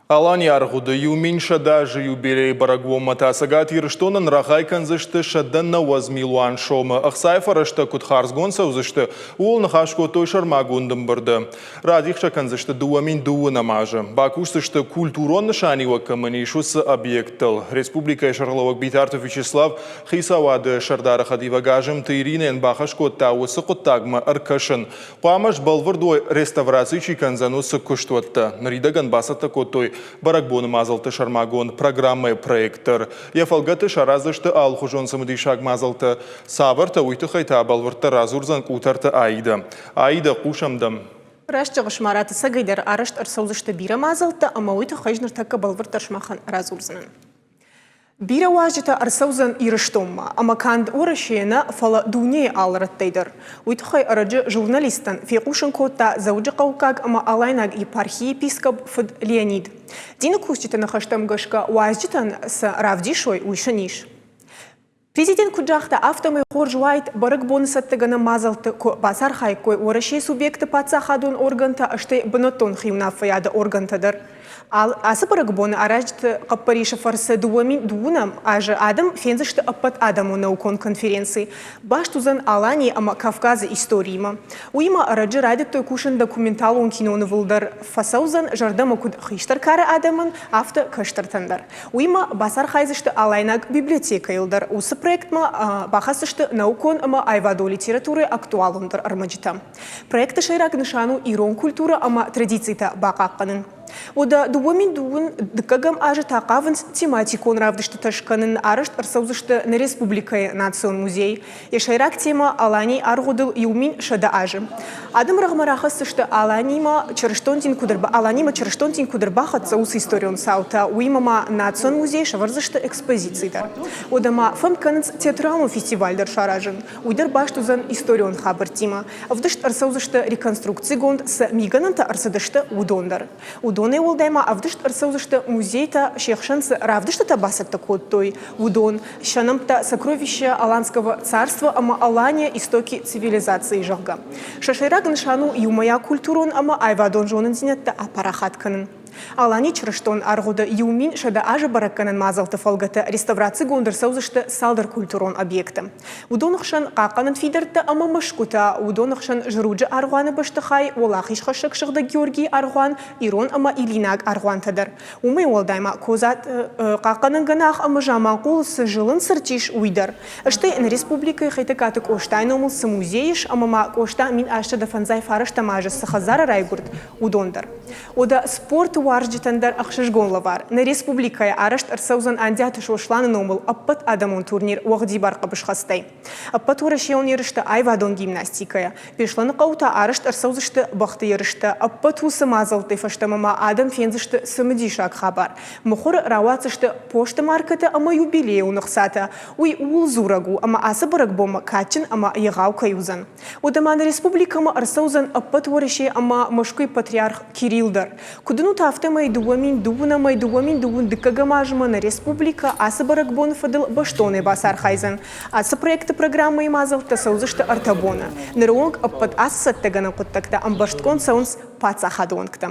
Алани аргъуыды 1100 азы юбилейы бӕрӕгбонмӕ та Цӕгат Ирыстонӕн рахай кӕндзысты 190 милуан сомы. Ӕхцайы фӕрӕзтӕ куыд хардзгонд цӕудзысты, ууыл ныхас кодтой сӕрмагонд ӕмбырды. Радих сӕ кӕндзысты 2020 азы. Бакусдзысты, культурон нысаниуӕг кӕмӕн ис, уыцы объекттыл. Республикӕйы сӕргълӕууӕг Битарты Вячеслав хицауады сӕрдары хӕдивӕг Азымты Иринӕйӕн бахӕс кодта уыцы хъуыддагмӕ ӕркӕсын. Хъуамӕ сбӕлвырд уой, реставраци чи кӕндзӕн, уыцы куыстуӕттӕ. Ныридӕгӕн бацӕттӕ кодтой бӕрӕгбоны мадзӕлтты сӕрмагонд программӕйы проект дӕр. Йӕ фӕлгӕты сараздзысты алыхуызон цымыдисаг мадзӕлттӕ. Цавӕртӕ, уый тыххӕй та бӕлвырддӕр радзурдзӕн Къутӕрты Аидӕ. Аидӕ, хъусӕм дӕм. Раст зӕгъыс, Марат, ӕцӕгӕйдӕр арӕзт ӕрцӕудзысты бирӕ мадзӕлттӕ ӕмӕ уый тыххӕй ӕз ныртӕккӕ бӕлвырддӕр сымахӕн радзурдзынӕн. Бирӕ уазджытӕ ӕрцӕудзӕн Ирыстонмӕ, ӕмӕ канд Уӕрӕсейӕ нӕ, фӕлӕ дунейы алы рӕттӕй дӕр. Уый тыххӕй ӕрӕджы журналисттӕн фехъусын кодта Дзӕуджыхъӕуккаг ӕмӕ Алайнаг епархийы епископ фыд Леонид. Дины кусджыты ныхӕстӕм гӕсгӕ, уазджытӕн цы равдисой, уый сын ис. Президент куыд загъта, афтӕмӕй хорз уаид бӕрӕгбоны цӕттӕгӕнӕн мадзӕлтты куы бацархаиккой Уӕрӕсейы субъекты паддзахадон органтӕ, стӕй бынӕттон хиуынаффӕйады органтӕ дӕр. Ацы бӕрӕгбоны аразджыты хъӕппӕрисы фӕрцы 2002 азы адӕм фендзысты ӕппӕт адӕмон наукон конференци. Баст уыдзӕн Аланийы ӕмӕ Кавказы историимӕ. Уыимӕ ӕрӕджы райдыдтой кусын документалон кинонывыл дӕр. Фӕцӕудзӕн зӕрдӕмӕ куыд хистӕр кары адӕмӕн, афтӕ кӕстӕртӕн дӕр. Уыимӕ бацархайдзысты Алайнаг библиотекӕйыл дӕр. Уыцы проектмӕ бахӕсдзысты наукон ӕмӕ аивадон литературӕйы актуалондӕр ӕрмӕджытӕ. Проекты сӕйраг нысан у ирон культурӕ ӕмӕ традицитӕ бахъахъхъӕнын. Уӕдӕ 2002 дыккӕгӕм азы та хъавынц тематикон равдыстытӕ скӕнын, арӕзт ӕрцӕудзысты нӕ республикӕйы национ музей. Йӕ сӕйраг темӕ Аланийы аргъуыдыл 1100 азы. Адӕм рӕгъмӕ рахӕсдзысты Аланимӕ чырыстон дин куыд Аланимӕ чырыстон дин куыд ӕрбахӕццӕ, уыцы историон цаутӕ, уыимӕ ма национ музейы сӕвӕрдзысты экспозици дӕр. Уӕдӕ ма фӕнд кӕнынц театралон фестиваль дӕр саразын. Уый дӕр баст уыдзӕн историон хабӕрттимӕ. Ӕвдыст ӕрцӕудзысты реконструкцигонд цы мигӕнӕнтӕ ӕрцыдысты, уыдон дӕр. Уыдонӕй уӕлдай ма ӕвдыст ӕрцӕудзысты музейтӕ се хсӕн цы равдыстытӕ бацӕттӕ кодтой, уыдон, сӕ нӕмттӕ Сокровища Аланского царства ӕмӕ Алания истоки цивилизации, зӕгъгӕ. Сӕ сӕйраг нысан у иумӕйаг культурон ӕмӕ аивадон зонындзинӕдтӕ апарахат кӕнын. Алани чырыстон аргъуыды 1100 азы бӕрӕггӕнӕн мадзӕлтты фӕлгӕты реставрацигонд ӕрцӕудзысты цалдӕр культурон объекты. Уыдоны хсӕн хъахъхъӕнӕн фидӕрттӕ ӕмӕ мӕсгуытӕ, уыдоны хсӕн Зруджы аргъуаны бӕстыхай, Уӕлахизхӕссӕг Сыгъдӕг Георгийы аргъуан, ирон ӕмӕ илинаг аргъуантӕ дӕр. Уымӕй уӕлдай ма Козат хъахъхъӕнӕн гӕнах ӕмӕ Заманхъулы цы зылын цырт ис, уый дӕр. Стӕй нӕ республикӕйы Хетӕгкаты Къостайы номыл цы музей ис ӕмӕ ма Къоста 1805 азы цы хӕдзары райгуырд, уыдон дӕр. Уӕдӕ спорты уарзджытӕн дӕр ӕхсызгон лӕвар. Нӕ республикӕйы арӕзт ӕрцӕудзӕн Андиаты Сосланы номыл ӕппӕт адӕмон турнир уӕгъдибар хъӕбысхӕцтӕй. Ӕппӕтуӕрӕсейон ерыстӕ аивадон гимнастикӕйӕ. Беслӕны хъӕуы та арӕзт ӕрцӕудзысты бӕхты ерыстӕ. Ӕппӕт уыцы мадзӕлттӕй фӕстӕмӕ ма адӕм фендзысты цымыдисаг хабар. Мыхуыры рауадздзысты посты маркӕтӕ ӕмӕ юбилейон ӕхцатӕ. Уый ууыл дзурӕг у, ӕмӕ ацы бӕрӕгбонмӕ кадджын ӕмӕ егъау кӕй уыдзӕн. Уӕдӕ ма нӕ республикӕмӕ ӕрцӕудзӕн ӕппӕт Уӕрӕсе ӕмӕ Мӕскуыйы патриарх Кирилл дӕр. Куыд уынут, афтӕмӕй 2002 ӕмӕ 2002 дыккӕгӕм азмӕ нӕ республикӕ ацы бӕрӕгбоны фӕдыл бӕстонӕй бацархайдзӕн. Ацы проекты программӕйы мадзӕлттӕ цӕудзысты ӕртӕ боны. Ныры онг ӕппӕт ацы цӕттӕгӕнӕн хъуыддӕгтӕ ӕмбӕрстгонд цӕуынц паддзахады уӕнгтӕм.